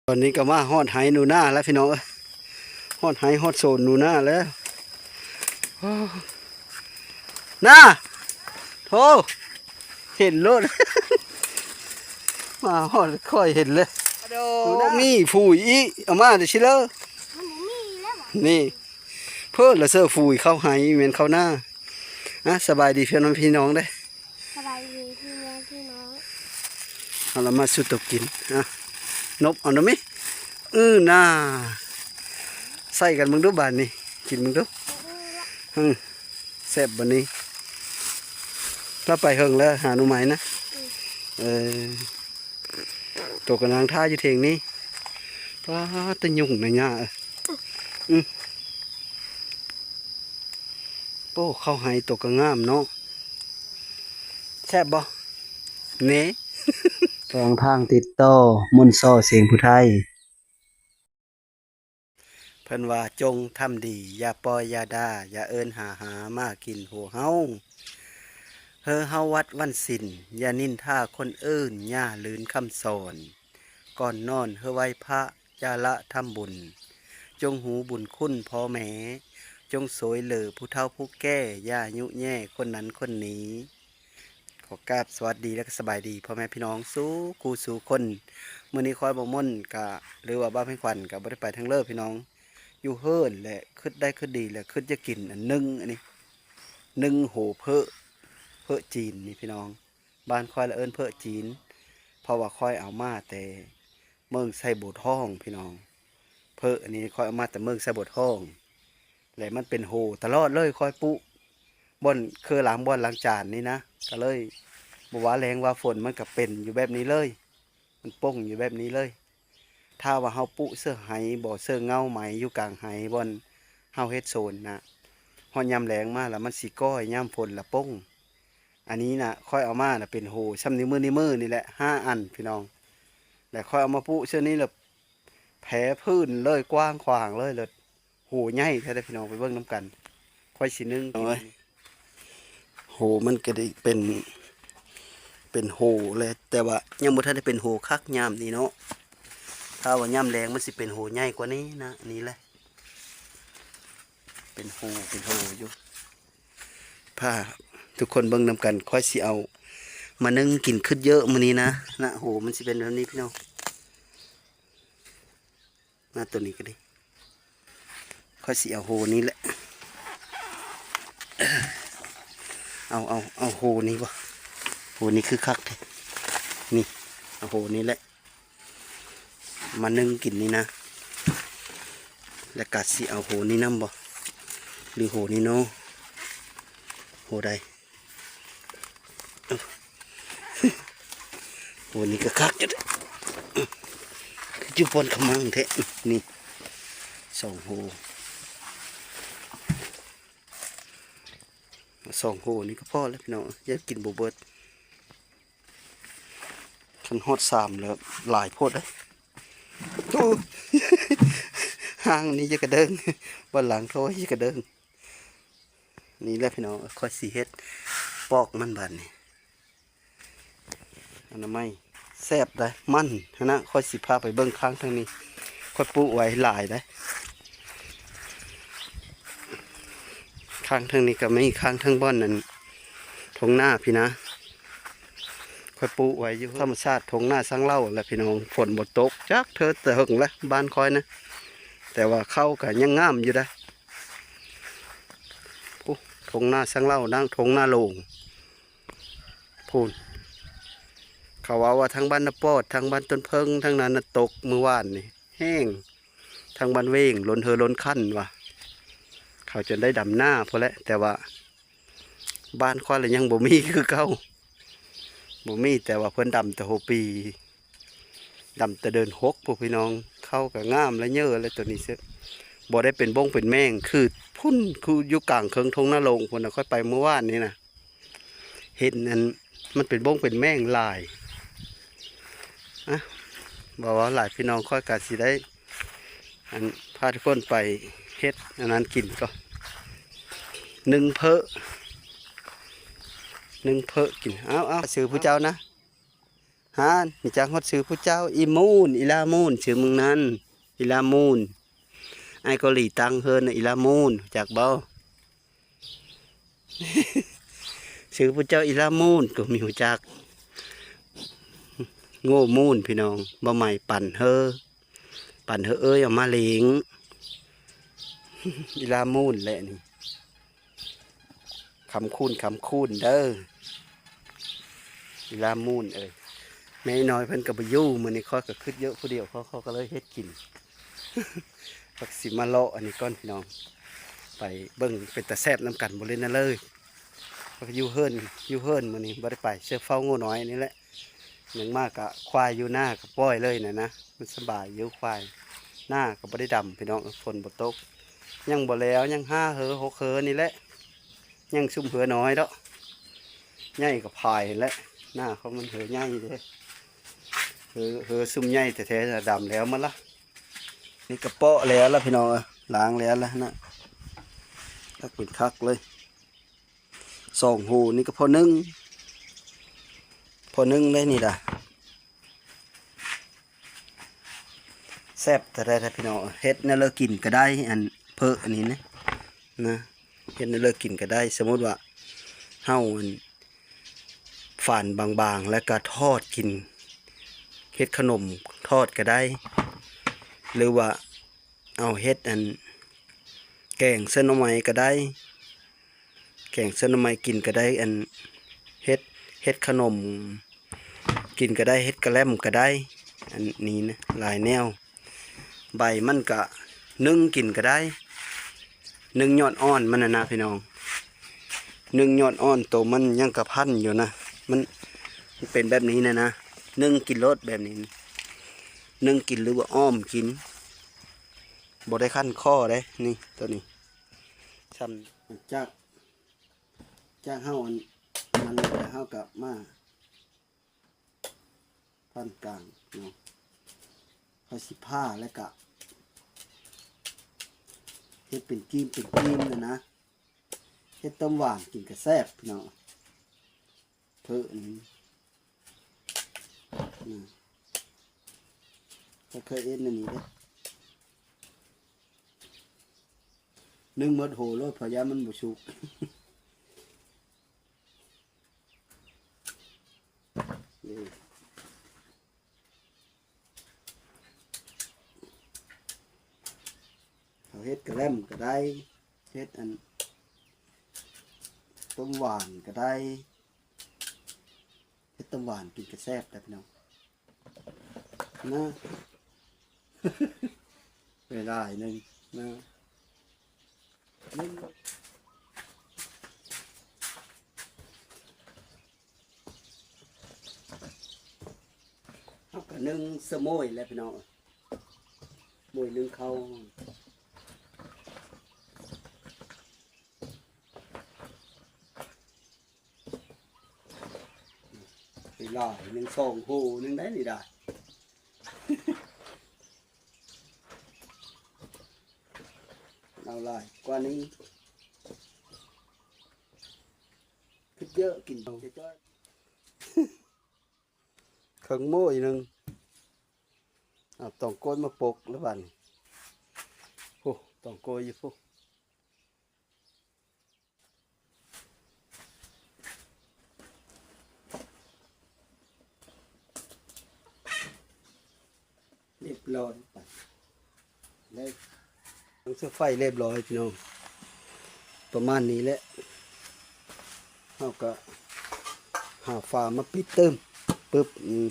ຕອນນີ້ກໍມາຮອດໄຮ່ໜູນາແລ້ວພີ່ນ້ອງເອີຍ ຮອດໄຮ່ຮອດສວນໜູນາແລ້ວ. ໂອ້ ນາ ໂທ້ ເຫັນໂລດ ມາຮອດຄ່ອຍເຫັນເລີຍ. ໂອ້ ມີຜຸຍອີກ ເອົາມາແຕ່ຊິເລີ ມັນບໍ່ມີແລ້ວຫວາ ນີ້ ເພິ່ນລະເສີຜຸຍເຂົ້າໄຮ່ ແມ່ນເຂົ້ານາ. ອ່ະ ສະບາຍດີພີ່ນ້ອງ ພີ່ນ້ອງເດີ້. ສະບາຍດີພີ່ນ້ອງ ພີ່ນ້ອງ ເອົາລະມາສູ່ໂຕກິນ. ອ່ະ ນົບເອົານຳມິ ອື ນາ ໃສ່ກັນເບິ່ງດູບາດນີ້ ກິນເບິ່ງດູ. ອື ອື ແຊບບາດນີ້. ລາວໄປເຫິງແລ້ວ ຫາໜໍ່ໄມ້ນະ. ອື ເອີ ໂຕກຳລັງຖ້າຢູ່ເທິງນີ້. ປາດ ຕາຍຸງນະຫຍ້າ ອື ອື. ໂອ້ ເຂົ້າໄຮ່ໂຕກໍງາມເນາະ ແຊບບໍ່ເນ? ແຂວງທາງຕິດຕໍ່ ມົນຊໍ ສຽງຜູ້ໄທ. ເພິ່ນວ່າ ຈົ່ງທຳດີ ຢ່າປ່ອຍຢ່າດ່າ ຢ່າເອີ້ນຫາ ຫາມາກິນຫົວເຮົາ ເຮີເຮົາວັດວັນສິນ ຢ່ານິນທາຄົນອື່ນ ຢ່າລືນຄຳສອນ ກ່ອນນອນເຮີໄຫວ້ພະ ຢ່າລະທຳບຸນ ຈົ່ງຮູ້ບຸນຄຸນພໍ່ແມ່ ຈົ່ງຊ່ວຍເຫຼືອຜູ້ເຖົ້າຜູ້ແກ່ ຢ່າຍຸແຍ່ຄົນນັ້ນຄົນນີ້. ຂໍກາບສະຫວັດດີ ແລະ ກໍສະບາຍດີພໍ່ແມ່ພີ່ນ້ອງສູ່ຄູ່ສູ່ຄົນ. ມື້ນີ້ຂ້ອຍບໍ່ມົນກະ ຫຼືວ່າບ່າວແພງຂວັນກະບໍ່ໄດ້ໄປທາງເລີພີ່ນ້ອງ ຢູ່ເຮືອນແຫຼະ ຄຶດໄດ້ຄຶດດີ ແລະ ຄຶດຢາກກິນອັນໜຶ່ງ ອັນນີ້ ໜຶ່ງໂຫເພີ້ ເພີ້ຈີນນີ້ພີ່ນ້ອງ. ບ້ານຂ້ອຍລະເອີ້ນເພີ້ຈີນ ເພາະວ່າຂ້ອຍເອົາມາແຕ່ເມືອງໄຊບົວທອງພີ່ນ້ອງ. ເພີ້ອັນນີ້ຂ້ອຍເອົາມາແຕ່ເມືອງໄຊບົວທອງ ແລະ ມັນເປັນໂຫຕະຫຼອດເລີຍ. ຂ້ອຍປູກບ່ອນເຄືອລ້າງ ບ່ອນລ້າງຈານນີ້ນະ ກະເລີຍບໍ່ວ່າແລ້ງວ່າຝົນ ມັນກະເປັນຢູ່ແບບນີ້ເລີຍ ມັນປົ່ງຢູ່ແບບນີ້ເລີຍ. ຖ້າວ່າເຮົາປູກເສືອໄຮບໍ່ ເສືອເຫງົ້າໄມ້ຢູ່ກາງໄຮ ບ່ອນເຮົາເຮັດສວນນະ ຮອດຍາມແລ້ງມາລະມັນຊິກ້ອຍ ຍາມຝົນລະປົ່ງ. ອັນນີ້ນະ ຂ້ອຍເອົາມານະເປັນໂຫຊ່ຳນິ້ວມື ນິ້ວມືນີ້ແຫຼະ ຫ້າອັນພີ່ນ້ອງ ແລະ ຂ້ອຍເອົາມາປູກເທື່ອນີ້ລະແຜ່ພື້ນເລີຍ ກວ້າງຂວາງເລີຍ ລະໂຫໃຫຍ່ແທ້ເດ້ພີ່ນ້ອງ. ໄປເບິ່ງນຳກັນ ຂ້ອຍຊິໜຶ້ງກິນ. ໂຫມັນກະໄດ້ເປັນ ເປັນໂຫແຫຼະ ແຕ່ວ່າຍັງບໍ່ທັນໄດ້ເປັນໂຫຄັກຍາມນີ້ເນາະ. ຖ້າວ່າຍາມແລ້ງມັນຊິເປັນໂຫໃຫຍ່ກວ່ານີ້ນະ ນີ້ແຫຼະ ເປັນໂຫ ເປັນໂຫຢູ່. ພາທຸກຄົນເບິ່ງນຳກັນ ຂ້ອຍຊິເອົາມາໜຶ້ງກິນ ຄຶດເຢີະມື້ນີ້ນະ. ນະ ໂຫມັນຊິເປັນແບບນີ້ພີ່ນ້ອງ ນະ ໂຕນີ້ກະດີ ຂ້ອຍຊິເອົາໂຫນີ້ແຫຼະ ເອົາ ເອົາ ເອົາໂຫນີ້ບໍ່ ໂຫນີ້ຄືຄັກແທ້ ນີ້ ເອົາໂຫນີ້ແຫຼະ ມາໜຶ້ງກິນນີ້ນະ. ແລ້ວກະຊິເອົາໂຫນີ້ນຳບໍ່ ຫຼືໂຫນີ້ເນາະ ໂຫໃດ ໂຫນີ້ກະຄັກຢູ່ເດ້ ຄືຢູ່ບ່ອນຂະມັງແທ້ ນີ້ ສອງໂຫ ສອງໂຫນີ້ກະພໍແລ້ວພີ່ນ້ອງ ຢ້ານກິນບໍ່ເບິດ. ຄັນຮອດສາມແລ້ວຫຼາຍໂພດເດ້ ໂອ້ ຮ່າງນີ້ຈະກະເດີງ ບ່ອນຫຼັງໂທຈະກະເດີງ. ນີ້ແຫຼະພີ່ນ້ອງ ຂ້ອຍຊິເຮັດປອກມັນບາດນີ້ ອະນາໄມ ແຊບໄດ໋ ມັນຫັ້ນນະ. ຂ້ອຍຊິພາໄປເບິ່ງຂ້າງທາງນີ້ ຂ້ອຍປູກໄວ້ຫຼາຍໄດ໋ ຂ້າງທາງນີ້ກະມີ ຂ້າງທາງບ່ອນນັ້ນ ທົ່ງນາພີ້ນະ ຂ້ອຍປູກໄວ້ຢູ່ ທຳມະຊາດທົ່ງນາຊາງເຫຼົ່າແຫຼະພີ່ນ້ອງ. ຝົນບໍ່ຕົກຈັກເທື່ອແຕ່ເຫິງແລ້ວບ້ານຂ້ອຍນະ ແຕ່ວ່າເຂົ້າກະຍັງງາມຢູ່ໄດ໋. ໂອ້ ທົ່ງນາຊາງເຫຼົ່າ ນາງທົ່ງນາໂລ່ງ ພຸ້ນ ເຂົາເວົ້າວ່າທາງບ້ານນາປອດ ທາງບ້ານຕົ້ນເຜິ້ງ ທາງນັ້ນນະຕົກມື້ວານນີ້ແຮງ ທາງບ້ານເວງ ລົ້ນເຮີລົ້ນຄັນວ່າ ເຂົາຈົນໄດ້ດຳນາພຸ້ນແຫຼະ. ແຕ່ວ່າບ້ານຂ້ອຍລະຍັງບໍ່ມີຄືເກົ່າ ບໍ່ມີ ແຕ່ວ່າເພິ່ນດຳແຕ່ຫົວປີ ດຳແຕ່ເດືອນຫົກພຸ້ນພີ່ນ້ອງ. ເຂົ້າກະງາມລະເຍີ້ແລະໂຕນີ້ເສດ ບໍ່ໄດ້ເປັນບົ້ງເປັນແມງຄືພຸ້ນ ຄືຢູ່ກາງເຄິ່ງທົ່ງນາໂລ່ງພຸ້ນນະ. ຂ້ອຍໄປມື້ວານນີ້ນະ ເຫັນອັນ ມັນເປັນບົ້ງເປັນແມງຫຼາຍ. ອະ ບໍ່ເວົ້າຫຼາຍພີ່ນ້ອງ ຂ້ອຍກະຊິໄດ້ ອັນ ພາທຸກຄົນໄປເຮັດອັນນັ້ນກິນກ່ອນ ໜຶ້ງເພີ້ ໜຶ້ງເພີ້ກິນ. ເອົາ ເອົາ ຊື່ຜູ້ເຈົ້ານະ ຫັ້ນ ຮູ້ຈັກຮອດຊື່ຜູ້ເຈົ້າ ອີມູນ ອີລາມູນ ຊື່ມຶງນັ້ນ ອີລາມູນ. ອ້າຍເກົາຫຼີຕັ້ງເຮີນນະ ອີລາມູນ ຮູ້ຈັກບໍ່? ຊື່ຜູ້ເຈົ້າ ອີລາມູນ ກໍມີຮູ້ຈັກ ໂງ່ມູນ ພີ່ນ້ອງ ບໍ່ໃໝ່ປັ່ນເຮີ ປັ່ນເຮີເອີຍ ເອົາມາເລງ ອີລາມູນແຫຼະນີ້. ຄຳຄູນ ຄຳຄູນເດີ ອີລາມູນເອີຍ. ແມ່ນ້ອຍເພິ່ນກໍບໍ່ຢູ່ ມື້ນີ້ຂ້ອຍກໍຄຶດເຍອະຜູ້ດຽວ ຂ້ອຍ ຂ້ອຍກໍເລີຍເຮັດກິນ. ຂ້ອຍຊິມາເລາະອັນນີ້ກ່ອນພີ່ນ້ອງ ໄປເບິ່ງເປັນຕາແຊບນຳກັນບໍ່ເລີຍນະເລີຍ. ຂ້ອຍກໍຢູ່ເຮືອນ ຢູ່ເຮືອນມື້ນີ້ບໍ່ໄດ້ໄປ ເຊື່ອເຝົ້າງົວນ້ອຍນີ້ແຫຼະ. ຍັງມາກະຄວາຍຢູ່ນາກໍປ່ອຍເລີຍນະນະ ມັນສະບາຍຢູ່ຄວາຍ. ນາກໍບໍ່ໄດ້ດຳພີ່ນ້ອງ ຝົນບໍ່ຕົກ ຍັງບໍ່ແລ້ວ ຍັງຫ້າເຮີ ຫົກເຮີນີ້ແຫຼະ. ຍັງຊຸມເຮືອນ້ອຍເນາະ ໃຫຍ່ກໍພາຍຫັ້ນແຫຼະ. ນາເຂົາມັນເຮືອໃຫຍ່ເດ້ ເຮືອ ເຮືອຊຸມໃຫຍ່ແທ້ໆ ດຳແລ້ວໝົດລະ. ນີ້ກະເປາະແລ້ວລະພີ່ນ້ອງເອີຍ ລ້າງແລ້ວລະນະ ຄັກເປັນຄັກເລີຍ. ສອງໂຮນີ້ກໍພໍໜຶ່ງ ພໍໜຶ່ງເດ້ນີ້ດາ. ແຊບແທ້ໆ ພີ່ນ້ອງ ເຮັດແນວເລີກກິນກໍໄດ້ ອັນເພີ້ອັນນີ້ນະ ນະ ເຮັດແນວເລີກກິນກໍໄດ້. ສົມມຸດວ່າເຮົາ ອັນ ຝານບາງໆ ແລ້ວກໍທອດກິນ ເຮັດຂະໜົມທອດກໍໄດ້ ຫຼືວ່າເອົາເຮັດ ອັນ ແກງໃສ່ໜໍ່ໄມ້ກໍໄດ້ ແກງໃສ່ໜໍ່ໄມ້ກິນກໍໄດ້ ອັນ ເຮັດ ເຮັດຂະໜົມກິນກໍໄດ້ ເຮັດກະແລັມກໍໄດ້. ອັນນີ້ນະ ຫຼາຍແນວ. ໃບມັນກະ ໜຶ້ງກິນກະໄດ້ ໜຶ້ງຍອດອ່ອນມັນນະນະພີ່ນ້ອງ ໜຶ້ງຍອດອ່ອນ ໂຕມັນຍັງກະພັນຢູ່ນະ. ມັນ ມັນເປັນແບບນີ້ນະນະ ໜຶ້ງກິນໂລດແບບນີ້ ໜຶ້ງກິນ ຫຼືວ່າອ້ອມກິນ ບໍ່ໄດ້ຄັນຄໍເດ້. ນີ້ ໂຕນີ້ ຊ່ຳ ຈາກ ຈາກເຮົາ ອັນ ນັ້ນແລ້ວ ເຮົາກະມາ ປານກາງເນາະ ເຮົາຊິຜ່າແລ້ວກະເຮັດເປັນກີບເປັນກີບນະນະ ເຮັດຕົ້ມຫວານກິນກະແຊບພີ່ນ້ອງ. ເພີ້ອັນນີ້ ອືມ ຂ້ອຍເຄີຍເຮັດແນວນີ້ເດ້ ໜຶ້ງໝົດໂຫໂລດ ເພາະຢ້ານມັນບໍ່ສຸກ. ນີ້ ເຮົາເຮັດກະແລັມກໍໄດ້ ເຮັດອັນ ຕົ້ມຫວານກໍໄດ້ ເຮັດຕົ້ມຫວານກິນກໍແຊບແລ້ວພີ່ນ້ອງ ນະ. ໄດ້ຫຼາຍໜຶ່ງນະ ເຮົາກະໜຶ້ງສະໂໝຍແຫຼະພີ່ນ້ອງ ໂໝຍໜຶ້ງເຂົ້າ. ໄດ້ຫຼາຍໜຶ່ງ ສອງໂຫໜຶ່ງໄດ້ນີ້ດາ ເອົາຫຼາຍກວ່ານີ້ ຄິດເຍອະ ກິນເອົາ ເຄິ່ງໂໝຍໜຶ່ງ. ເອົາຕອງກ້ວຍມາປົກແລ້ວບາດນີ້ ໂອ້ ຕອງກ້ວຍຢູ່ພຸ້ນ. ຮຽບຮ້ອຍໄປເລີຍ ຕັ້ງເຊື້ອໄຟຮຽບຮ້ອຍພີ່ນ້ອງ ປະມານນີ້ແຫຼະ. ເຮົາກະຫາຝາມາປິດຕື່ມ ປຶບ ອືມ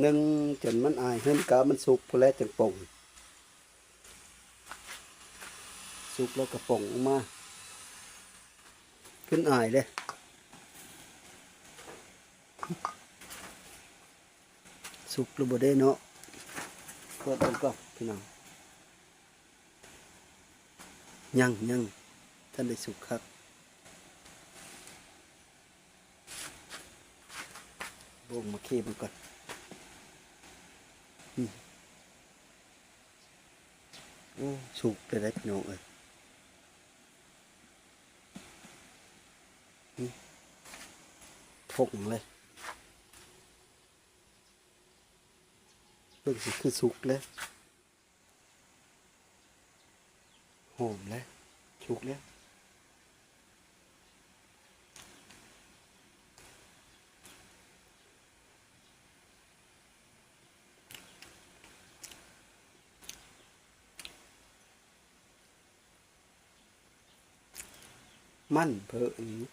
ໜຶ້ງຈົນມັນອາຍເຮືອນກາມັນສຸກພຸ້ນແຫຼະ ຈັ່ງປົ່ງ ສຸກແລ້ວກໍປົ່ງອອກມາ ຂຶ້ນອາຍເດ້. ສຸກຫຼືບໍ່ເດ້ເນາະ ເປີດເບິ່ງກ່ອນພີ່ນ້ອງ. ຍັງ ຍັງ ທັນໄດ້ສຸກຄັກ. ໂອ້ ມາເຄເບິ່ງກ່ອນ. ອືມ ໂອ້ ສຸກແລ້ວເດ້ພີ່ນ້ອງເອີຍ. ພົງເລີຍ. ເບິ່ງຊິຄືສຸກແລ້ວ. ຫອມແລ້ວ ສຸກແລ້ວ. ມັນເພີນີ້.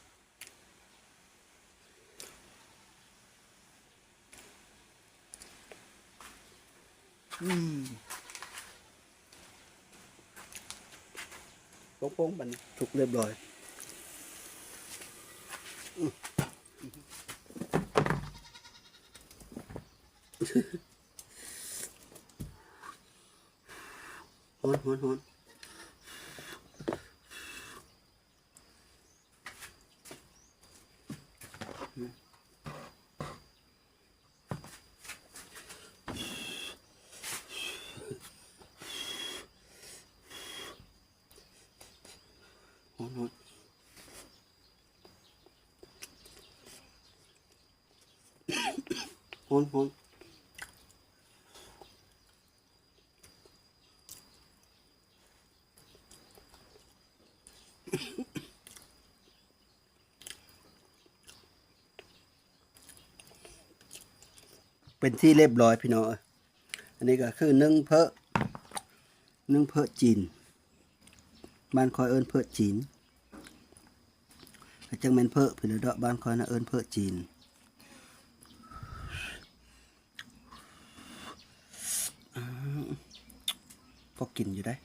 ອືມ ປົງໆ ບັດນີ້ສຸກຮຽບຮ້ອຍ. ອືມ ຮ້ອນໆໆ. ຮ້ອນໆ ຮ້ອນໆ. ເປັນທີ່ຮຽບຮ້ອຍພີ່ນ້ອງເອີຍ. ອັນນີ້ກໍຄືໜຶ້ງເພີ້ ໜຶ້ງເພີ້ຈີນ. ບ້ານຂ້ອຍເອີ້ນເພີ້ຈີນ ກໍຈັ່ງແມ່ນເພີ້ພຸ້ນແຫຼະເນາະ. ບ້ານຂ້ອຍນະເອີ້ນເພີ້ຈີນ. ອືມ ພໍກິນຢູ່ເດ້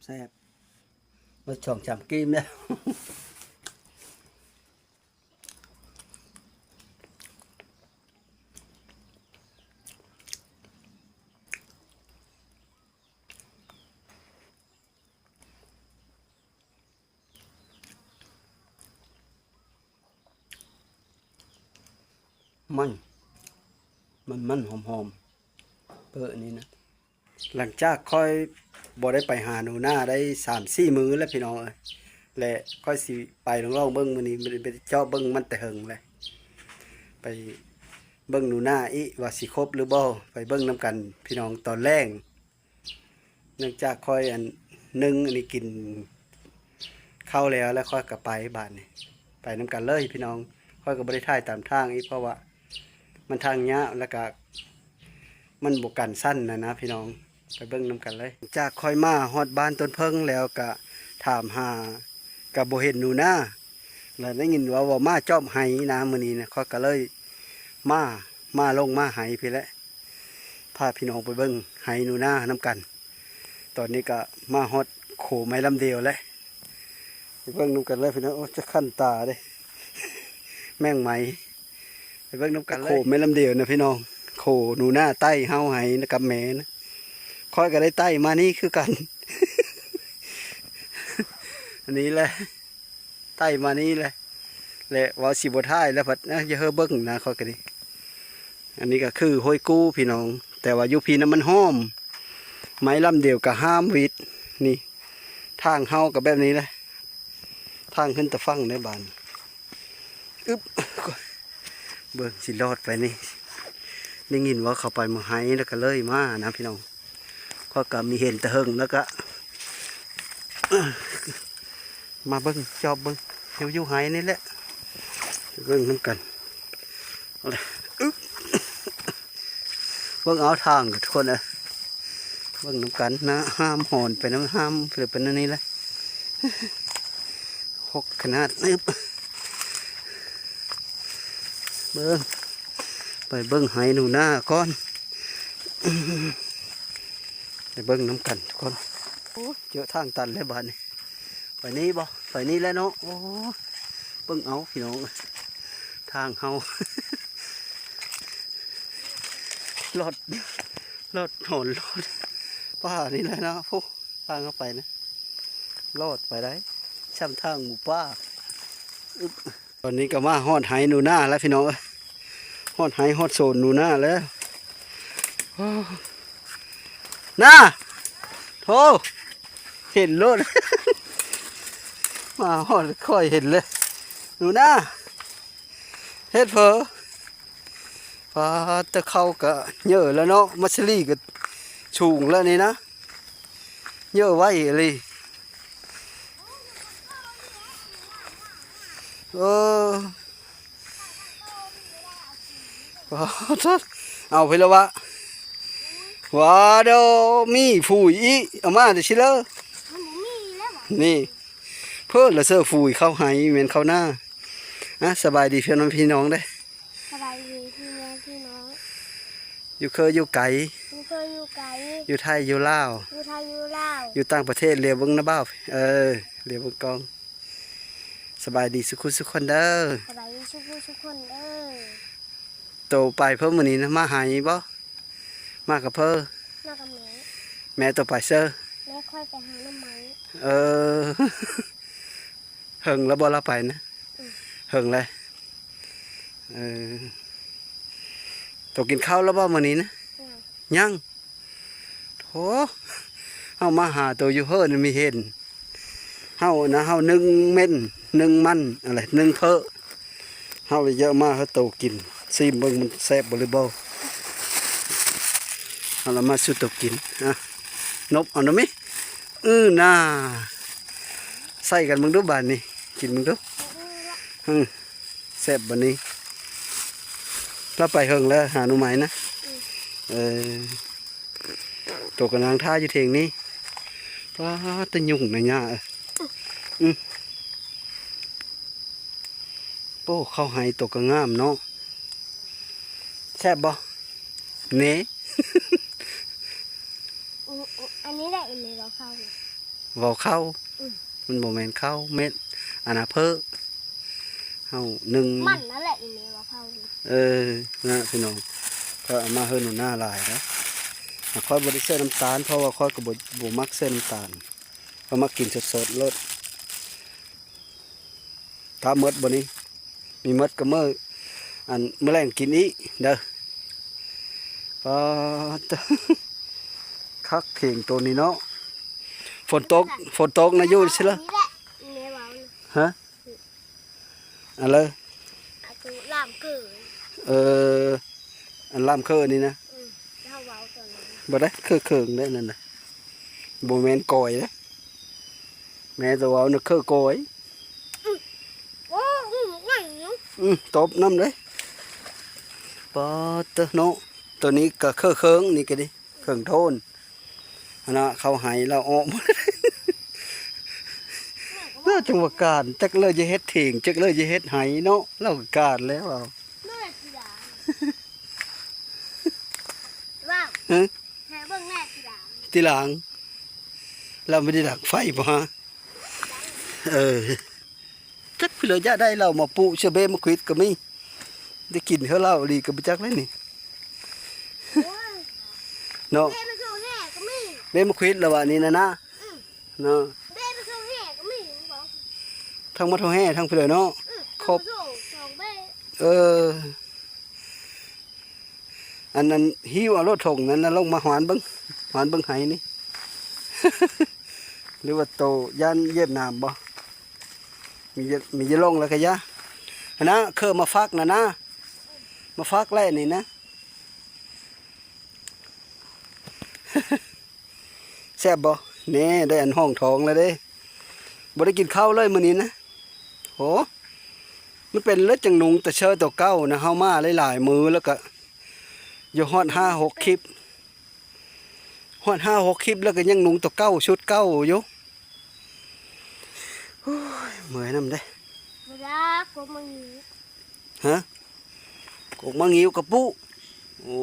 ແຊບໆ. ໝົດສອງສາມກີບແລ້ວ. ມັນ ມັນໆ ຫອມໆ ເປີນີ້ນະ. ຫຼັງຈາກຂ້ອຍບໍ່ໄດ້ໄປຫາໜູນາໄດ້ສາມສີ່ມື້ແລ້ວພີ່ນ້ອງເອີຍ ແລະ ຂ້ອຍຊິໄປລອງໆເບິ່ງມື້ນີ້ ໄປເຈາະເບິ່ງມັນແຕ່ເຫິງແລ້ວ ໄປເບິ່ງໜູນາອີກວ່າຊິຄົບຫຼືບໍ່ ໄປເບິ່ງນຳກັນພີ່ນ້ອງຕອນແລງ. ເນື່ອງຈາກຂ້ອຍອັນໜຶ້ງອັນນີ້ກິນເຂົ້າແລ້ວ ແລ້ວຂ້ອຍກໍໄປບາດນີ້ ໄປນຳກັນເລີຍພີ່ນ້ອງ. ຂ້ອຍກໍບໍ່ໄດ້ຖ່າຍຕາມທາງອີກ ເພາະວ່າມັນທາງຍາວ ແລ້ວກໍມັນບໍ່ກັນສັນນະນະພີ່ນ້ອງ. ໄປເບິ່ງນຳກັນເລີຍ. ຈາກຂ້ອຍມາຮອດບ້ານຕົ້ນເຜິ້ງແລ້ວກະຖາມຫາ ກະບໍ່ເຫັນໜູນາ ແລ້ວໄດ້ຍິນວ່າ ວ່າມາຈອບໄຮ່ນະມື້ນີ້ນະ. ຂ້ອຍກະເລີຍມາ ມາລົງມາໄຮ່ພີ້ແຫຼະ ພາພີ່ນ້ອງໄປເບິ່ງໄຮ່ໜູນານຳກັນ. ຕອນນີ້ກະມາຮອດໂຂໄມ້ລຳດຽວແລ້ວ ໄປເບິ່ງນຳກັນເລີຍພີ່ນ້ອງ. ໂອ້ ຈະຄັນຕາເດ້ ແມງໄມ້. ໄປເບິ່ງນຳກັນເລີຍ ໂຂແມ່ນລຳດຽວນະພີ່ນ້ອງ. ໂຂໜູນາໄຕ່ເຮົາໄຫ້ນະກັບແມ່ນະ. ຂ້ອຍກໍໄດ້ໄຕ່ມານີ້ຄືກັນ ອັນນີ້ແຫຼະ ໄຕ່ມານີ້ແຫຼະ ແລະ ເວົ້າຊິບໍ່ຖ່າຍແລ້ວພັດ ເອີ ຢ່າເຮີເບິ່ງນະ ຂ້ອຍກໍດີ. ອັນນີ້ກໍຄືຫ້ວຍກູ້ພີ່ນ້ອງ ແຕ່ວ່າຢູ່ພີ້ນະມັນຫ້ອມ ໄມ້ລຳດຽວກໍຫ້າມວິດ. ນີ້ ທາງເຮົາກໍແບບນີ້ແຫຼະ ທາງຂຶ້ນຕາຝັ່ງໃນບ້ານ. ອຶບ ເບິ່ງຊິລອດໄປນີ້ ໄດ້ຍິນວ່າເຂົາໄປໝາກໄຮ ແລ້ວກໍເລີຍມານະພີ່ນ້ອງ. ຂ້ອຍກໍມີເຫັນແຕ່ເຫິງ ແລ້ວກໍມາເບິ່ງ ຈອບເບິ່ງ ຢູ່ ຢູ່ໄຮນີ້ແຫຼະ ເບິ່ງນຳກັນ. ອຶບ ເບິ່ງເອົາທາງທຸກຄົນເອີຍ ເບິ່ງນຳກັນນະ. ຫ້າມຫອນໄປນຳ ຫ້າມເປັນແນວນີ້ແຫຼະ ຫົກຂະໜາດ. ອຶບ ເບິ່ງ ໄປເບິ່ງໄຮ່ໜູນາກ່ອນ ໄປເບິ່ງນຳກັນທຸກຄົນ. ໂອ້ຍ ເຈີທາງຕັນແລ້ວບາດນີ້. ໄປນີ້ບໍ່? ໄປນີ້ແຫຼະເນາະ. ໂອ້ ເບິ່ງເອົາພີ່ນ້ອງ ທາງເຮົາ ລອດ ລອດຫອນ ລອດປ່ານີ້ແຫຼະເນາະ. ໂອ້ ທາງເຮົາໄປນະ ລອດໄປໄດ້ ຊ່ຳທາງໝູປ່າ. ອຶບ ຕອນນີ້ກໍມາຮອດໄຮ່ໜູນາແລ້ວພີ່ນ້ອງເອີຍ ຮອດໄຮ່ຮອດສວນໜູນາແລ້ວ. ໂອ້ ນາ ໂທ້ ເຫັນໂລດ ມາຮອດຄ່ອຍເຫັນເລີຍ ໜູນາ. ເຮັດເຜີ ປາດ ແຕ່ເຂົ້າກະເຍີະແລ້ວເນາະ ມັດສະລີກະສູງແລ້ວນີ້ນະ ເຍີະໄວອີ່ຫຼີ. ເອີ ປາດ ເອົາໄປແລ້ວວະ ວ່າດອກ ມີຝຸ່ນອີກ ເອົາມາແຕ່ຊິເລີ ມັນບໍ່ມີແລ້ວຫວາ ນີ້ ເພີ້ລະເສີຝຸ່ນເຂົ້າໄຮ່ ແມ່ນເຂົ້ານາ. ອ່ະ ສະບາຍດີພີ່ນ້ອງ ພີ່ນ້ອງເດີ້ ສະບາຍດີພີ່ແມ່ພີ່ນ້ອງ ຢູ່ເຄີຢູ່ໄກ ຢູ່ເຄີຢູ່ໄກ ຢູ່ໄທຢູ່ລາວ ຢູ່ໄທຢູ່ລາວ ຢູ່ຕ່າງປະເທດ ຫຼຽວເບິ່ງນະບ່າວ ເອີ ຫຼຽວເບິ່ງກ້ອງ. ສະບາຍດີສຸກຄົນສຸກຄົນເດີ້ ສະບາຍດີສຸກຄົນສຸກຄົນເດີ້. ໂຕໄປເພີ້ມື້ນີ້ນະ ມາໄຮ່ບໍ່? ມາກັບເພີ້? ມາກັບແມ່ ແມ່ໂຕໄປເຊີ? ແມ່ຂ້ອຍໄປຫາໜໍ່ໄມ້ ເອີ ເຫິງແລ້ວບໍ່ລາວໄປນະ? ອືມ ເຫິງແລ້ວ ເອີ ໂຕກິນເຂົ້າແລ້ວບໍ່ມື້ນີ້ນະ? ຍັງ ຍັງ ໂທ້ ເຮົາມາຫາໂຕຢູ່ເຮີນມີເຫັນ ເຮົານະ ເຮົາໜຶ້ງເມັນ ໜຶ້ງມັນ ອັນໃດ ໜຶ້ງເພີ້ ເຮົາເລີຍເອົາມາໃຫ້ໂຕກິນ ຊີມເບິ່ງມັນແຊບບໍ່ຫຼືບໍ່ ເຮົາລະມາສູ່ໂຕກິນ ອ່ະ ນົບເອົານະມິ ອື ນາ ໃສ່ກັນເບິ່ງດູບາດນີ້ ກິນເບິ່ງດູ ອື ແຊບບາດນີ້ ລາວໄປເຫິງແລ້ວຫາໜໍ່ໄມ້ນະ ອື ເອີ ໂຕກະນັ່ງຖ້າຢູ່ເທິງນີ້ ປາດ ແຕ່ຍຸງນະຍ່າ ອື ໂອ້ ເຂົ້າໄຮ່ໂຕກະງາມເນາະ ແຊບບໍ່ ເນ ອື ອື ອັນນີ້ແຫຼະອີ່ແມ່ເວົ້າເຂົ້າ ເວົ້າເຂົ້າ ອື ມັນບໍ່ແມ່ນເຂົ້າ ແມ່ນ ອັນນະ ເພີ້ ເຮົາໜຶ້ງ ມັນນັ້ນແຫຼະອີ່ແມ່ເວົ້າເຂົ້າ ເອີ ນະພີ່ນ້ອງ ຂ້ອຍເອົາມາເຮີໜູນາຫຼາຍນະ ຂ້ອຍບໍ່ໄດ້ໃສ່ນ້ຳຕານ ເພາະວ່າຂ້ອຍກະບໍ່ ບໍ່ມັກໃສ່ນ້ຳຕານ ຂ້ອຍມັກກິນສົດໆໂລດ ຖ້າໝົດບາດນີ້ ມີໝົດກະມື້ ອັນ ມື້ແລງກິນອີກເດີ້ ປາດ ຄັກເຖິງໂຕນີ້ເນາະ ຝົນຕົກ ຝົນຕົກນະຢູ່ຊິລະ ນີ້ແຫຼະ ແມ່ເວົ້ານະ ຮະ ອັນເລີ ອັນໂຕລ່າມເກີ ເອີ ອັນລ່າມເຄີນີ້ນະ ອື ເຮົາເວົ້າຕອນນັ້ນ ບໍ່ໄດ້ເຄີເຄິງເດ້ນັ້ນນະ ບໍ່ແມ່ນກອຍເດ້ ແມ່ນແຕ່ເວົ້ານະເຄີກອຍ ອື ໂອ້ ອື ຫຍັງຢູ່ ອື ຕົບນຳເດ້ ປາດເຕີເນາະ ໂຕນີ້ກະເຄີເຄິງ ນີ້ກະດີ ເຄິ່ງໂທນ ອັນນະ ເຂົ້າໄຮ່ລາວອອກໝົດ ລາວຈັ່ງວ່າການ ຈັກລາວຈະເຮັດເຖິງ ຈັກລາວຈະເຮັດໄຮ່ເນາະ ລາວກະການແລ້ວ ເອົາ ເບິ່ງແນ່ ຊິດາ ວ່າ ຮະ ໃຫ້ເບິ່ງແນ່ ຊິດາ ຕິຫຼັງ ລາວບໍ່ໄດ້ດັງໄຟບໍ່ຮະ ເອີ ຈັກເພິ່ນເລີຍຢາກໄດ້ເຫຼົ້າມາປູເຊື່ອ ເບ້ມະຂວິດກະມີ ໄດ້ກິນເທື່ອເຫຼົ້າອີ່ຫຼີກະບໍ່ຈັກແລ້ວນີ້ ໂອ້ຍ ເນາະ ເບ້ມະຂວິດລະວ່ານີ້ນະນະ ອື ເນາະ ເບ້ມະຂວິດກະມີ ທັງມາໂທແຮ່ທັງເພິ່ນເລີຍເນາະ ອື ຄົບ ທັງມາໂທສອງເບ້ ເອີ ອັນນັ້ນ ຫິ້ວເອົາໂລດຖົງນັ້ນນະ ລົງມາຫວານເບິ່ງ ຫວານເບິ່ງໄຮ່ນີ້ ຫຼືວ່າໂຕຢ້ານຫຽບນ້ຳບໍ່ ມີ ມີຢ່າລົງແລ້ວກະຢ່າ ຫັ້ນນະ ເຄີມາຟັກນະນະ ມາຟັກແລ້ວນີ້ນະ ແຊບບໍ່ ແນ່ ໄດ້ອັນຮອງທ້ອງແລ້ວເດ້ ບໍ່ໄດ້ກິນເຂົ້າເລີຍມື້ນີ້ນະ ໂຫ ມັນເປັນແລ້ວຈັ່ງນຸ່ງແຕ່ເຊີໂຕເກົ່ານະ ເຮົາມາຫຼາຍໆມື້ແລ້ວກະ ຢູ່ຮອດຫ້າຫົກຄລິບ ຮອດຫ້າຫົກຄລິບແລ້ວກະຍັງນຸ່ງໂຕເກົ່າ ຊຸດເກົ່າຢູ່ ໂອ້ຍ ເມື່ອຍນຳເດ້ ເວລາກົກມັນມີ ຮະ ກົກມະງິ້ວກະປຸ ໂອ້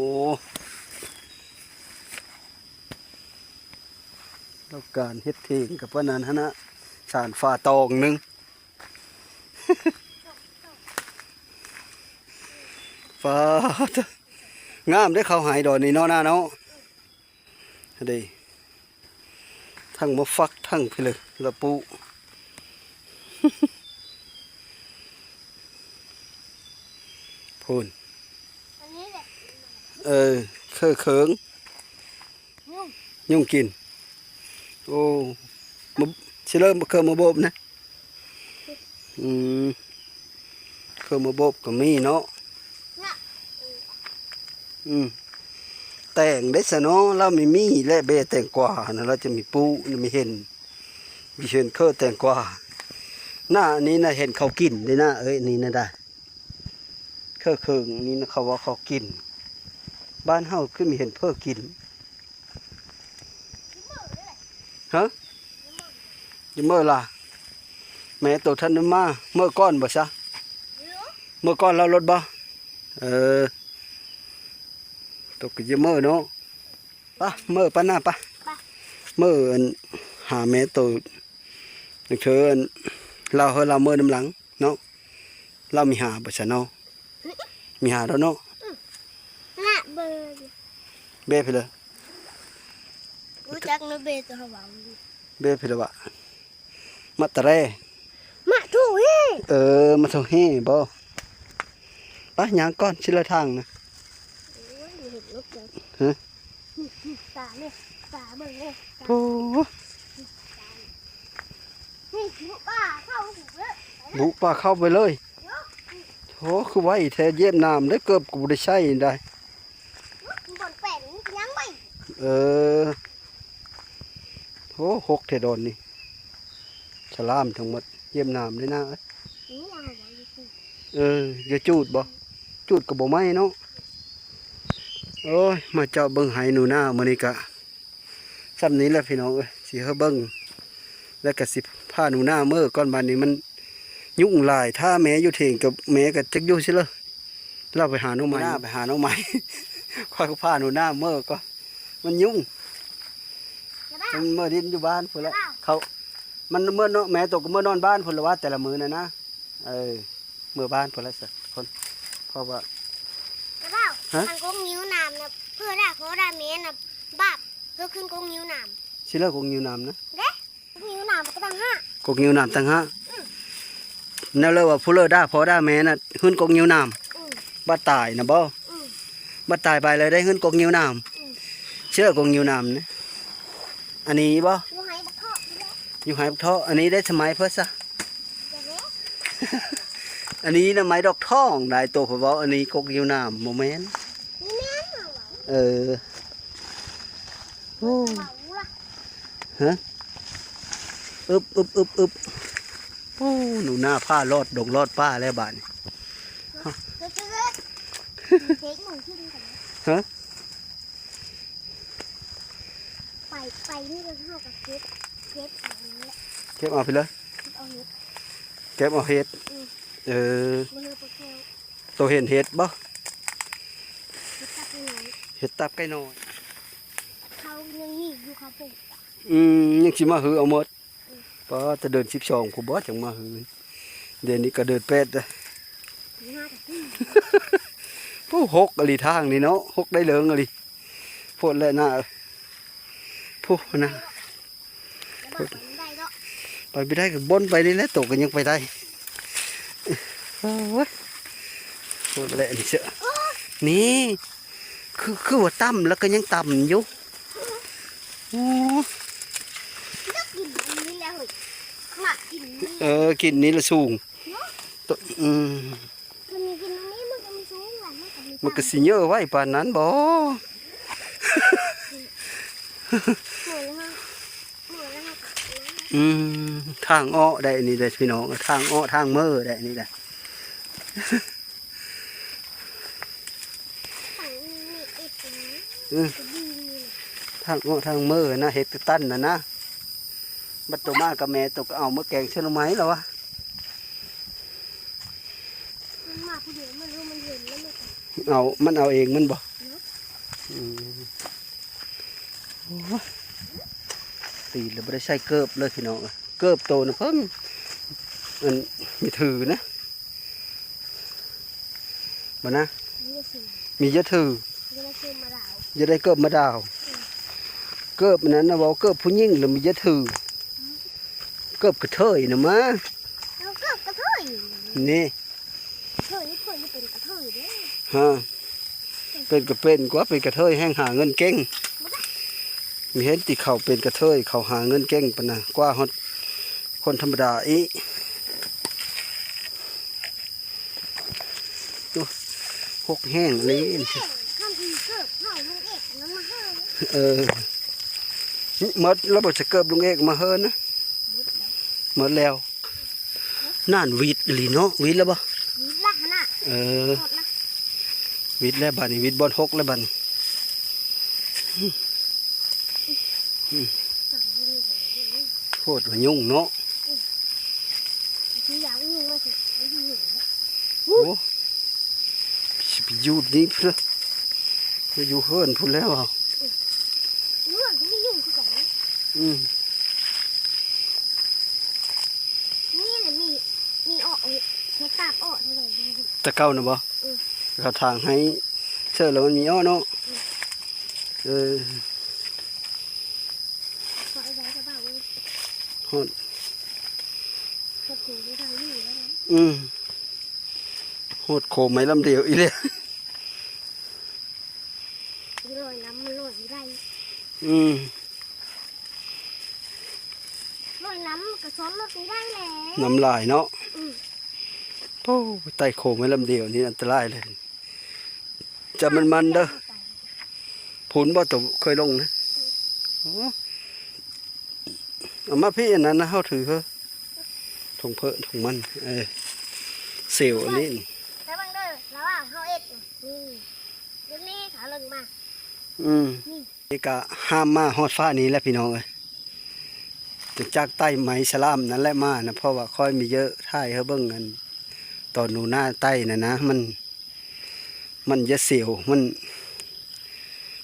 ແລ້ວການເຮັດເຖິງກະປານນັ້ນຫັ້ນນະ ສານຝາຕອງໜຶ່ງ ປາດ ງາມເດ້ ເຂົ້າໄຮ່ດອນນີ້ເນາະ ນາເນາະ. ເດ້ ທັງມາຝັກທັງພີ້ເລີຍລະປູ ພຸ້ນ ອັນນີ້ແຫຼະ ເອີ ເຄີເຂີງ ຍຸງ ຍຸງກິນ ໂອ້ ມາ ຊິເລີ່ມເຄີມາບົບນະ ອືມ ເຄີມາບົບກໍມີເນາະ. ອືມ ແຕງໄດ້ຊະເນາະ ລາວມີ ມີແລະ ເບ້ແຕງກວາຫັ້ນນະ ລາວຈະມີປູ້ ມີເຫັນ ມີເຫັນເຄີແຕງກວາ. ໜ້ານີ້ນະເຫັນເຂົາກິນເດ້ນະ ເອີຍ ນີ້ນະໄດ໋ ເຄີເຄິ່ງນີ້ນະ ເຂົາວ່າເຂົາກິນ. ບ້ານເຮົາຄືມີເຫັນເພີກິນ. ຮະ? ຢູ່ເມີລະ? ແມ່ໂຕທັນໄດ້ມາ ເມີກ່ອນບໍ່ຊະ? ເມີກ່ອນລາວລົດບໍ່? ເອີ ໂຕກໍຢູ່ເມີເນາະ. ປະ ເມີປະໜ້າປະ ເມີອັນ ຫາແມ່ໂຕ ເທີອັນ ລາວເຮີລາວເມີນຳຫຼັງເນາະ. ລາວມີຫາບໍ່ຊະເນາະ? ມີຫາແລ້ວເນາະ. ອືມ ນະ ເບ້ ເບ້ເພິ່ນເລີ ຮູ້ຈັກນະ ເບ້ຕົວຫາຫວັງ ເບ້ເພິ່ນລະວະ ມະຕະແຣ ມະໂທເຮ ເອີ ມະໂທເຮບໍ່? ໄປ ຍ່າງກ່ອນ ຊິເລີທາງນະ. ໂອ້ຍ ເຫັນລົດເລີຍ ຮະ? ຕາເລີຍ ຕາເບິ່ງເລີຍ ໂອ້ ນີ້ບຸປ່າເຂົ້າເລີຍ ບຸປ່າເຂົ້າໄປເລີຍ. ໂອ້ ຄືໄວແທ້ ຢຽບນ້ຳໄດ້ ເກີບກໍບໍ່ໄດ້ໃສ່ໄດ໋. ບ່ອນແປງຍັງໄວ ເອີ ໂອ້ ຫົກແທ້ດອນນີ້ ສະຫຼາມທັງໝົດ ຢຽບນ້ຳໄດ້ນາເອີຍ. ເອີ ຢ່າຈູດບໍ່ ຈູດກໍບໍ່ໄໝ້ເນາະ. ໂອ້ຍ ມາເຈາະເບິ່ງໄຮ່ໜູນາມື້ນີ້ກະ ສ່ຳນີ້ແຫຼະພີ່ນ້ອງເອີຍ ຊິໃຫ້ເບິ່ງ ແລ້ວກໍຊິພາໜູນາເມືອກ່ອນ. ບາດນີ້ມັນຍຸງຫຼາຍ ຖ້າແມ່ຢູ່ເຖິງກໍແມ່ກໍຈັກຢູ່ຊິເລີ ລາວໄປຫາໜໍ່ໄມ້ ໜູນາໄປຫາໜໍ່ໄມ້ ຂ້ອຍກໍພາໜູນາເມືອກ່ອນ ມັນຍຸງ. ມັນເມືອດິນຢູ່ບ້ານພຸ້ນແຫຼະ ເຂົາ ມັນເມືອເນາະ ແມ່ໂຕກໍເມືອນອນບ້ານພຸ້ນລະວ່າ ແຕ່ລະມື້ນັ້ນນະ. ເອີ ເມືອບ້ານພຸ້ນລະຊະ ຄົນ ເພາະວ່າ ກະເວົ້າ ຮະ? ຄັນກົກງິ້ວນ້ຳນະ ເພື່ອໄດ້ພໍ່ໄດ້ແມ່ນະ ບາບ ເພື່ອຂຶ້ນກົກງິ້ວນ້ຳ ຊິເລີກົກງິ້ວນ້ຳນະ ເດ້ ກົກງິ້ວນ້ຳກໍຕ່າງຫາກ ກົກງິ້ວນ້ຳຕ່າງຫາກ. ອືມ ແນວເລີວ່າຜູ້ເລີດ່າພໍ່ດ່າແມ່ນະ ຂຶ້ນກົກງິ້ວນ້ຳ. ອືມ ບາດຕາຍນະບໍ? ອືມ ບາດຕາຍໄປແລ້ວໄດ້ຂຶ້ນກົກງິ້ວນ້ຳ. ອືມ ເຊື່ອກົກງິ້ວນ້ຳນະ ອັນນີ້ບໍ? ຢູ່ໄຮ່ບັກເທາະນີ້ແຫຼະ ຢູ່ໄຮ່ບັກເທາະ. ອັນນີ້ໄດ້ສະໄໝເພິ່ນຊະ ອັນນີ້ນະໄມ້ດອກທອງ ຫຼາຍໂຕເພິ່ນເວົ້າ. ອັນນີ້ກົກງິ້ວນ້ຳ ບໍ່ແມ່ນ ບໍ່ແມ່ນ ເອີ ໂອ້ ເວົ້າລະ ຮະ? ອຶບ ອຶບ ອຶບ ອຶບ ໂອ້ ໜູນາພາລອດດົງລອດປ່າແລ້ວບາດນີ້ ຮະ? ໄປ ໄປນີ້ກໍເທົ່າກັບເກັບ ເກັບເອົານີ້ແຫຼະ ເກັບເອົາພີ້ເລີຍ ເກັບເອົາເຫັດ ເກັບເອົາເຫັດ. ອືມ ເອີ ບໍ່ເຫັນປາແກ້ວ ໂຕເຫັນເຫັດບໍ່? ເຫັດຕັບໄກ່ນ້ອຍ ເຫັດຕັບໄກ່ນ້ອຍ ເຂົາຍັງມີຢູ່ ເຂົາປູກ ອືມ ຍັງຊິມາຮື້ເອົາໝົດ. ອືມ ປ້າ ແຕ່ເດືອນສິບສອງພຸ້ນບໍ່ ຈັ່ງມາຮື້ ດຽວນີ້ກໍເດືອນແປດແລ້ວ. ໂອ້ ຫົກອີ່ຫຼີທາງນີ້ເນາະ ຫົກໄດ້ເລີງອີ່ຫຼີ. ໂພດແຫຼະນະ ພຸ້ນນະ ໄປບໍ່ໄດ້ເນາະ ໄປບໍ່ໄດ້ກໍບົ່ນໄປນີ້ແຫຼະ ໂຕກໍຍັງໄປໄດ້. ໂອ້ຍ ໂພດແຫຼະນີ້ເຊາະ ໂອ້ຍ ນີ້ ຄື ຄືວ່າຕ່ຳແລ້ວກໍຍັງຕ່ຳຢູ່. ໂອ້ ແລ້ວກິນອັນນີ້ແຫຼະເຮີ້ຍ ໝາກກິນນີ້ ເອີ ກິນນີ້ລະສູງເນາະ ໂຕ ອືມ. ມັນກໍຊິເຍີະໄວປານນັ້ນບໍ? ອືມ ທາງເອາະໄດ໋ນີ້ເດ້ພີ່ນ້ອງ ທາງເອາະທາງເມີໄດ໋ນີ້ໄດ໋. ອືມ ທາງເອາະທາງເມີນະ ເຫັດກະຕັນນະນະ. ບັດໂຕມາກັບແມ່ ໂຕກໍເອົາມາແກງໃສ່ໜໍ່ໄມ້ລະວະ. ມັນມາຜູ້ດຽວ ມັນຮູ້ມັນເຫັນແລ້ວມັນກໍ ເອົາ ມັນເອົາເອງມັນບໍ? ເນາະ ອືມ ໂອ້ຍ ຕີນລະບໍ່ໄດ້ໃສ່ເກີບເລີຍພີ່ນ້ອງເອີຍ. ເກີບໂຕນະເພິ່ນ ອັນ ມີຖືນະ. ບໍ່ນະ ມີຢາຖື ມີຢາຖື ຢາໄດ້ເກີບມາດາວ ຢາໄດ້ເກີບມາດາວ. ອືມ ເກີບອັນນັ້ນນະ ເວົ້າເກີບຜູ້ຍິງລະມີຢາຖື ອືມ ເກີບກະເທີຍນະມາ ເອົາເກີບກະເທີຍນີ້ ກະເທີຍນີ້ເພິ່ນເປັນກະເທີຍເດ້ ຮະ. ເປັນກໍເປັນກວ່າ ເປັນກະເທີຍແຮ່ງຫາເງິນເກັ່ງ. ມີເຫັນຕິເຂົາເປັນກະເທີຍ ເຂົາຫາເງິນເກັ່ງປານນະ ກວ່າຮອດຄົນທຳມະດາອີກ. ໂອ້ ຫົກແຮງອີ່ຫຼີ ແຮງ ທຳອີເກີບເຮົາ ລຸງເອກນຳມາເຮີ້ ເອີ ໝົດແລ້ວບໍ່ ສະເກີບລຸງເອກມາເຮີ້ນະ ໝົດແລ້ວ ນັ້ນ ຫວິດອີ່ຫຼີເນາະ ຫວິດແລ້ວບໍ່? ຫວິດລະຫັ້ນນະ ເອີ ໝົດລະ ຫວິດແລ້ວບາດນີ້ ຫວິດບ່ອນຫົກແລ້ວບາດນີ້ ໂພດວ່າຍຸງເນາະ ໂອ້ ຊິໄປຢູ່ນີ້ພຸ້ນລະ ໄປຢູ່ເຮືອນພຸ້ນແລ້ວ ເຮືອນກໍມີຍຸງຄືກັນ ອືມ ນີ້ແຫຼະ ມີ ມີເອາະ ເຮັດຕາບເອາະເທົ່າໃດ ແຕ່ເກົ່ານະບໍ່? ເອີ ເຂົາຖາງໃຫ້ເສີດແລ້ວມັນມີເອາະເນາະ ເອີ ຮອດ ຮອດໂຄງໄມ້ລຳດຽວ ອືມ ຮອດໂຄງໄມ້ລຳດຽວອີກແລ້ວ ລອຍນ້ຳມັນລອຍບໍ່ໄດ້ ອືມ ລອຍນ້ຳມັນກໍຊ້ອນລົດບໍ່ໄດ້ແຫຼະ ນ້ຳຫຼາຍເນາະ ອືມ ໂອ້ ໄຕ່ໂຄງໄມ້ລຳດຽວນີ້ອັນຕະລາຍເລີຍ ຈັບມັນໆເດີ ພຸ້ນບໍ່ ໂຕເຄີຍລົງນະ ໂອ້ ເອົາມາພີ້ ອັນນັ້ນນະ ເຮົາຖືເຮີ້ ຖົງເພີ້ຖົງມັນ ເອີ ເຊວອັນນີ້ ແຕ່ເບິ່ງເດີ ລະຫວ່າງເຮົາເຮັດນີ້ ດຽວນີ້ເຂົາເລິງມາ ອືມ ນີ້ ນີ້ກະຫ້າມມາຮອດຟ້ານີ້ແຫຼະພີ່ນ້ອງເອີຍ ຈາກໄຕ່ໄມ້ສະລາມນັ້ນແຫຼະມານະ ເພາະວ່າຂ້ອຍມີເຢີະ ຖ່າຍໃຫ້ເບິ່ງ ອັນ ຕອນໜູນາໄຕ່ນັ້ນນະ ມັນ ມັນຈະເສວ ມັນ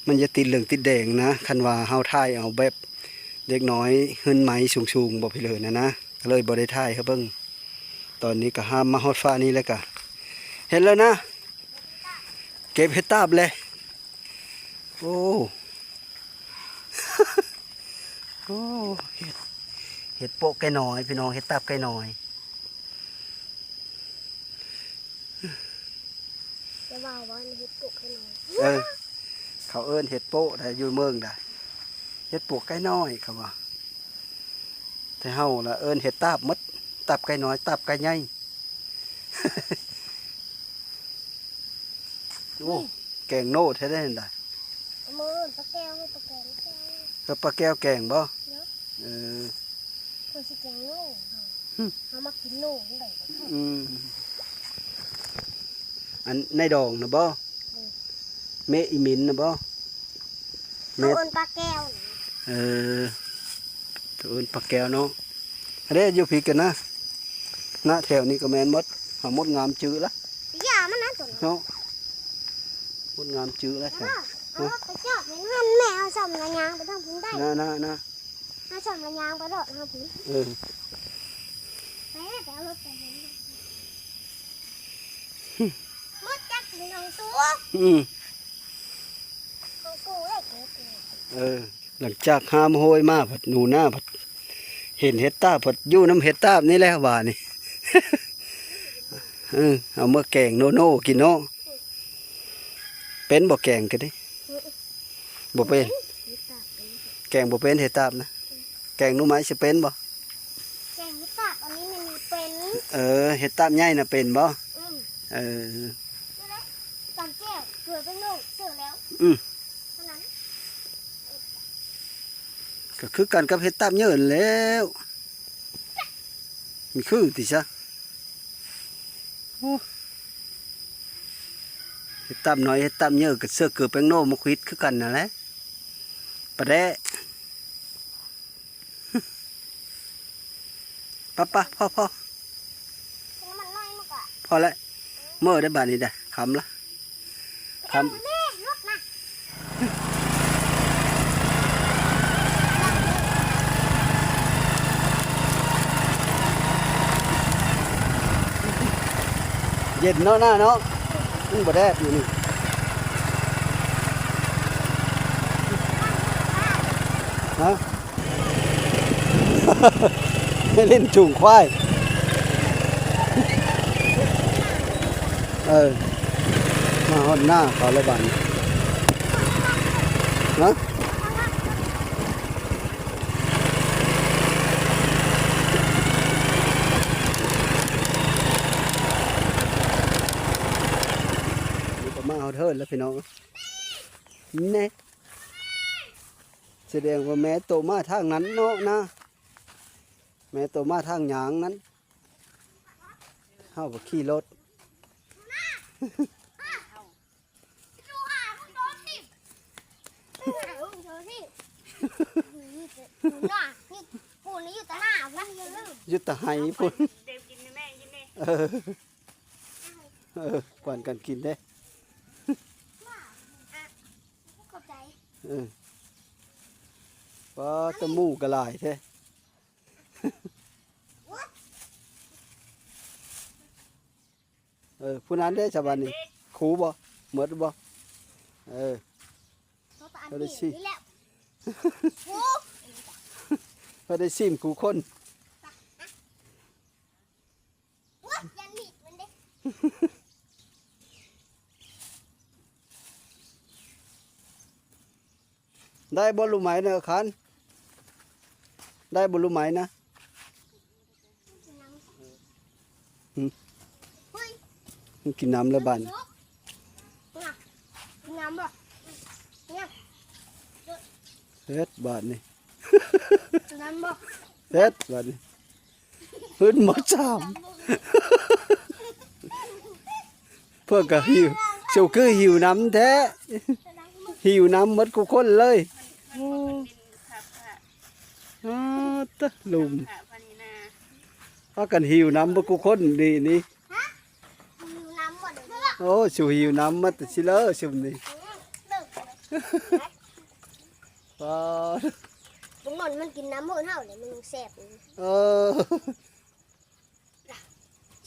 ມັນຈະຕິດເຫຼືອງຕິດແດງນະ ຄັນວ່າເຮົາຖ່າຍເອົາແບບເດັກນ້ອຍ ເຮືອນໄມ້ສູງໆ ບໍ່ພີ້ເລີນະນະ ກໍເລີຍບໍ່ໄດ້ຖ່າຍໃຫ້ເບິ່ງ ຕອນນີ້ກໍຫ້າມມາຮອດຟ້ານີ້ແລ້ວກະ ເຫັນແລ້ວນະ ເກັບເຫັດຕາບແລ້ວ ໂອ້ ໂອ້ ເຫັດ ເຫັດໂປະໄກ່ນ້ອຍ ພີ່ນ້ອງ ເຫັດຕາບໄກ່ນ້ອຍ ຢ່າວ່າວ່າເຫັດໂປະໄກ່ນ້ອຍ ເອີ ເຂົາເອີ້ນເຫັດໂປະໄດ໋ ຢູ່ເມືອງໃດ ເຫັດໂປະໄກ່ນ້ອຍ ເຂົາວ່າ ແຕ່ເຮົາລະເອີ້ນເຫັດຕາບໝົດ ຕາບໄກ່ນ້ອຍ ຕາບໄກ່ໃຫຍ່ ໂອ້ ແກງໂນແທ້ເດ້ຫັ້ນດາ ເອົາມາເອີ້ນປາແກ້ວ ປາແກງ ເອີ ປາແກ້ວແກງບໍ່? ເອີ ເພິ່ນຊິແກງໂນ ເຮົາ ເຮົາມັກກິນໂນ ອືມ ອັນໃນດອງນະບໍ່? ເອີ ເມະອີມິນນະບໍ່? ເມະ ເຂົາເອີ້ນປາແກ້ວນະ ເອີ ເຂົາເອີ້ນປາແກ້ວເນາະ ເດ້ ຢູ່ພີ້ກັນນະ ນະ ແຖວນີ້ກໍແມ່ນໝົດ ຫາໝົດງາມຈື່ລະ ຢ່າມັນນະຕົວນັ້ນເນາະ ໝົດງາມຈື່ລະ ເອົາ ເອົາໄປຈອດໄວ້ຫັ້ນ ແມ່ເຮົາຊ່ຳລະຍ່າງໄປທາງພຸ້ນໄດ້ ນະ ນະ ນະ ເຮົາຊ່ຳລະຍ່າງໄປໂລດເຮົາພຸ້ນ ເອີ ໄປ ໄປເອົາລົດໄປພຸ້ນ ໝົດຈັກກິນຂອງຕູ ອືມ ຂອງກູເດ້ ຂອງກູ ເອີ ຫຼັງຈາກຫ້າມໂຮຍມາ ພັດໜູນາ ພັດເຫັນເຫັດຕາບ ພັດຢູ່ນຳເຫັດຕາບນີ້ແຫຼະຫວານີ້ ເອີ ເອົາມາແກງໂນໆ ກິນເນາະ ເປັນບໍ່ແກງກະດີ ບໍ່ເປັນ ເຫັດຕາບເປັນ ແກງບໍ່ເປັນເຫັດຕາບນະ ແກງໜູໄມ້ຊິເປັນບໍ່? ແກງເຫັດຕາບອັນນີ້ມັນເປັນ ເອີ ເຫັດຕາບໃຫຍ່ນະເປັນບໍ່? ອືມ ເອີ ນີ້ແຫຼະ ຕຳແຈ່ວ ເກືອໄປໂນ ເຈີແລ້ວ ອືມ ເທົ່ານັ້ນ ກໍຄືກັນກັບເຫັດຕາບເຍີ້ນແລ້ວ ມັນຄືຕິຊະ ໂອ້ ເຫັດຕາບນ້ອຍ ເຫັດຕາບເຍີ້ນ ກໍເຊື້ອເກືອແປ້ງໂນ ມາຂວິດຄືກັນນັ້ນແຫຼະ ປະແດະ ປະ ປະ ພໍ ພໍ ພໍແລ້ວ ເມື່ອໄດ້ບາດນີ້ໄດ໋ ຄ່ຳລະ ຄ່ຳ ເຢັນເນາະ ນ້າເນາະ ມັນບໍ່ແດດຢູ່ນີ້ ຮະ ໃຫ້ຫຼິ້ນຈູງຄວາຍ ເອີ ມາຮອດໜ້າເຂົາແລ້ວບາດນີ້ ຮະ. ເຮີ້ນແລ້ວພີ່ນ້ອງ ແນ່ ສະແດງວ່າແມ່ໂຕມາທາງນັ້ນເນາະນະ ແມ່ໂຕມາທາງຫຍັງນັ້ນ ເຮົາກໍຂີ່ລົດ ຢູ່ຕາໄຫພຸ້ນ ເອີ ເອີ ກວນກັນກິນເດ້ ຂອບໃຈ ເອີ ປາ ແຕ່ໝູ່ກໍຫຼາຍແທ້ ເອີ ຜູ້ນັ້ນເດ້ສະບາດນີ້ ຄູບໍ່ ໝົດບໍ່ ເອີ ເຂົາກໍອັນນີ້ແຫຼະ ເຮົາໄດ້ຊີມຄູ່ຄົນ ໂອ້ຍ ຢ່າໜີບມັນເດ້ ໄດ້ບໍ່ລູກໄມ້ນະຄັນ ໄດ້ບໍ່ລູກໄມ້ນະ ຫຶ ມັນກິນນ້ຳແລ້ວບາດນີ້ ກິນນ້ຳບໍ່ ເຮັດບາດນີ້ ກິນນ້ຳບໍ່ ເຮັດບາດນີ້ ຂຶ້ນມາສາມ ເພິ່ນກໍຫິວ ເຈົ້າຄືຫິວນ້ຳແທ້ ຫິວນ້ຳໝົດຄູ່ຄົນເລີຍ ໂອ້ ອາ ຕະ ຫຼຸມ ພາກັນຫິວນ້ຳໝົດຄູ່ຄົນນີ້ ນີ້ ໂອ້ ຊິຫິວນ້ຳມາແຕ່ຊິເລີຊຸມນີ້ ປາ ບາງໜ່ອຍມັນກິນນ້ຳເຮືອນເຮົາແຫຼະ ມັນແຊບ ເອີ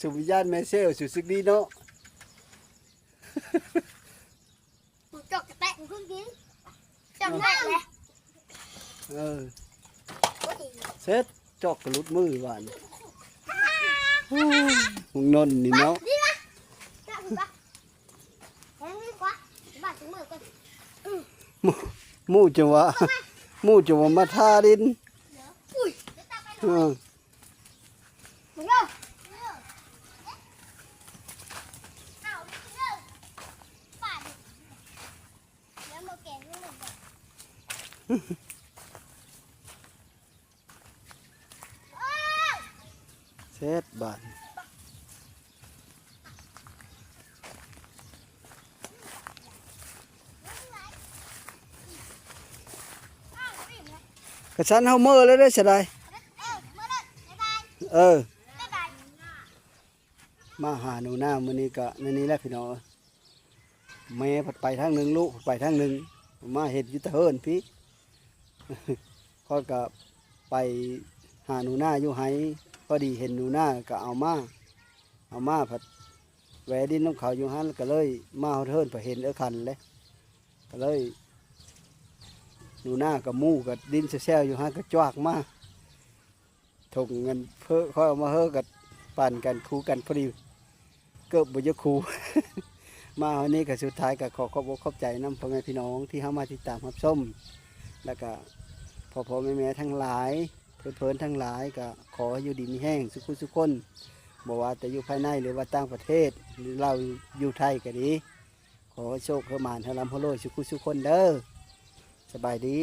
ສຸວິຍານແມ່ເຊວ ສຸສິກດີເນາະ ຈອກກະແຕະ ເພິ່ງກິນ ຈຳໄດ້ແຫຼະ ເອີ ເສັດ ຈອກກະຫຼຸດມືຫວານ ໝາກນົນນີ້ເນາະ ໝູ່ ໝູ່ຈະວ່າ ໝູ່ຈະວ່າມາທາດິນ ເອີ. ເສັດບາດ ກະຊັ້ນເຮົາເມືອແລ້ວເດ້ ສະດາຍ ເອີ ມາຫາໜູນາມື້ນີ້ກະແນວນີ້ແຫຼະພີ່ນ້ອງເອີຍ ແມ່ພັດໄປທາງໜຶ່ງ ລູກພັດໄປທາງໜຶ່ງ ມາເຮັດຢູ່ແຕ່ເຮືອນພີ້ ຂ້ອຍກະໄປຫາໜູນາຢູ່ໄຮ່ ພໍດີເຫັນໜູນາກະເອົາມາ ເອົາມາພັດແວ່ດິນນຳເຂົາຢູ່ຫັ້ນ ກະເລີຍມາຮອດເຮືອນ ໄປເຫັນເອື້ອຍຄັນເລີຍ ກະເລີຍ ໜູນາກັບໝູ່ ກະດິນແຊວໆຢູ່ຫັ້ນ ກະຈວກມາ ຖົງເງິນເພີ້ ຂ້ອຍເອົາມາເຮີ້ ກະປັນກັນຄູ່ກັນ ພໍດີເກີບບໍ່ຢາກຄູ່ ມາຮອດນີ້ກະສຸດທ້າຍກະຂໍຂອບອົກຂອບໃຈນຳພໍ່ແມ່ພີ່ນ້ອງທີ່ເຂົ້າມາຕິດຕາມຮັບຊົມ ແລ້ວກະພໍ່ໆແມ່ໆທັງຫຼາຍ ເພິ່ນໆທັງຫຼາຍ ກະຂໍໃຫ້ຢູ່ດີມີແຮງສຸຂູສຸຄົນ ບໍ່ວ່າແຕ່ຢູ່ພາຍໃນ ຫຼືວ່າຕ່າງປະເທດ ຫຼືລາວຢູ່ໄທກະດີ ຂໍໃຫ້ໂຊກໃຫ້ໝານ ໃຫ້ລ່ຳໃຫ້ລວຍສຸຂູສຸຄົນເດີ ສະບາຍດີ.